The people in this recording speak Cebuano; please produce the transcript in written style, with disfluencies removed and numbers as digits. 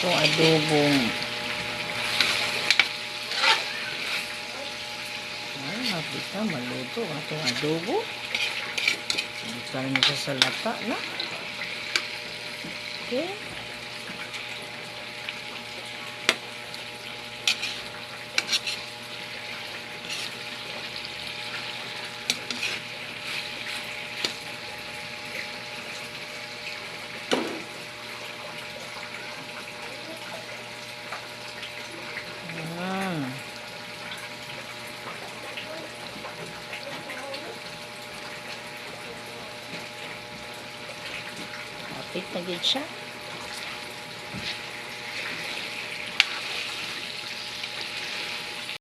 Atong adobong. Ay, hapit na maluto atong adobo. Butang na siya sa lata na. Okay. Ah. Hapit na gid siya.